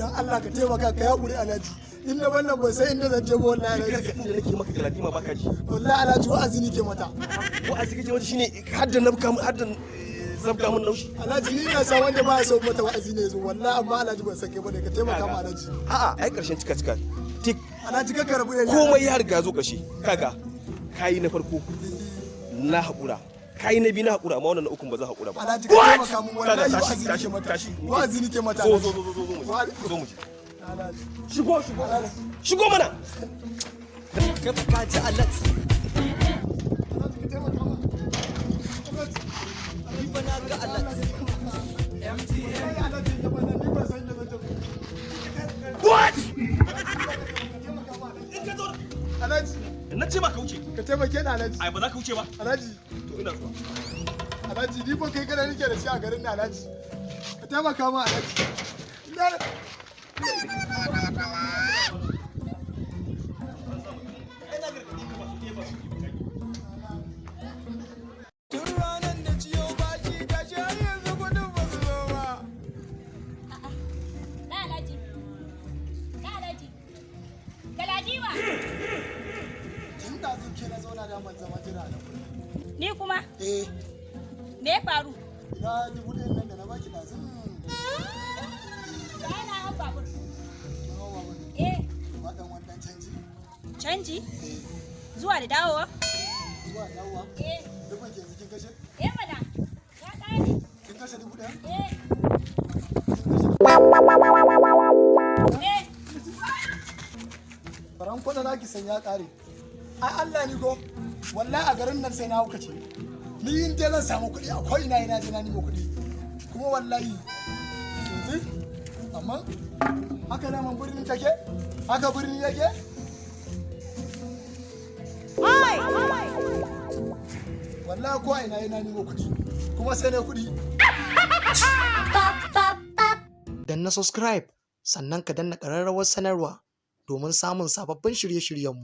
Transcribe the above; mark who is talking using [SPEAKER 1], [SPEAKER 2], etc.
[SPEAKER 1] Dan Allah ka taimaka, ka yaƙuri, Alhaji. Inda wannan ban san inda zan je ba wallahi, Alhaji.
[SPEAKER 2] Gargaɗin da nake maka, Galadima, baka ji.
[SPEAKER 1] Wallahi, Alhaji, wa'azi nake mata.
[SPEAKER 2] Wa'azi kake mata, shine hadda nabka mun, hadda zabga mun naushi.
[SPEAKER 1] Alhaji, ni na san wanda ba ya so mata wa'azi ne yazo wallahi, amma Alhaji, ban san kai bane, ka taimaka ma, Alhaji.
[SPEAKER 2] A'a, ai karshen cika cika tik.
[SPEAKER 1] Alhaji, ka rabu da ni.
[SPEAKER 2] Komai ya riga zo ƙarshe. Kaga, kayi na farko na haƙura, kayi na biyu na haƙura, amma wannan na ukun ba zan haƙura ba.
[SPEAKER 1] Alhaji, ka taimaka mun.
[SPEAKER 2] Kaga,
[SPEAKER 1] Wallahi
[SPEAKER 2] tashi,
[SPEAKER 1] wa'azi
[SPEAKER 2] tashi,
[SPEAKER 1] nake mata.
[SPEAKER 2] tashi.
[SPEAKER 1] Wa'azi nake mata.
[SPEAKER 2] Zo, zo, zo, zo, zo mu je. Zo mu je.
[SPEAKER 1] Alhaji.
[SPEAKER 2] Shigo, shigo, shigo mana.
[SPEAKER 3] Kai fa ka ji alert.
[SPEAKER 1] Alhaji, ka taimaka mun. Alhaji.
[SPEAKER 3] Ni fa na ga alert.
[SPEAKER 1] Wallahi, Alhaji, ya bana ni ban san inda zan je ba.
[SPEAKER 2] What?
[SPEAKER 1] In ka zo, Alhaji.
[SPEAKER 2] Na ce ba ka wuce.
[SPEAKER 1] Ka taimake ni, Alhaji.
[SPEAKER 2] Ai ba za ka wuce ba.
[SPEAKER 1] Alhaji.
[SPEAKER 2] To, ina zuwa.
[SPEAKER 1] Alhaji, ni fa kai kada nake da shi a garin nan, Alhaji. Ka taimaka min, Alhaji.
[SPEAKER 2] Ai na gargaɗe ka ba su ɗaya ba su biyu ba kai.
[SPEAKER 3] Tun ranar da ciyo bashi gashi har yanzu kudin ba su zo ba.
[SPEAKER 4] Na Alhaji. Na Alhaji. Galadima.
[SPEAKER 1] Tun da zan ke na zauna da ban zama jira nan.
[SPEAKER 4] Ni kuma?
[SPEAKER 1] Eh.
[SPEAKER 4] Me ya faru?
[SPEAKER 1] Ina 1000 nan da na baki ɗazu?
[SPEAKER 4] Ai na hau babur.
[SPEAKER 1] Kin hau babur?
[SPEAKER 4] Eh.
[SPEAKER 1] Ba dan wannan canji.
[SPEAKER 4] Canji?
[SPEAKER 1] Eh.
[SPEAKER 4] Zuwa da dawowa?
[SPEAKER 1] Zuwa dawowa?
[SPEAKER 4] Eh.
[SPEAKER 1] Dubban ki yanzu kin kashe?
[SPEAKER 4] Eh mana. Ya ƙare.
[SPEAKER 1] Kin kashe 1000?
[SPEAKER 4] Eh.
[SPEAKER 1] Kin kashe?
[SPEAKER 4] Eh.
[SPEAKER 1] Faran kwada za ki san ya ƙare. Ai Allah ni ko wallahi a garin nan sai na haukace. Ni in dai zan samu kuɗi a ko ina ina je na nemo kuɗi. Kuma wallahi yanzu amma haka naman birnin take? Haka birni yake? Wallahi ko a ina ina nemo kuɗi kuma sai na kuɗi.
[SPEAKER 5] Danna subscribe, sannan ka danna ƙararrawar sanarwa domin samun sababbin shirye-shiryenmu.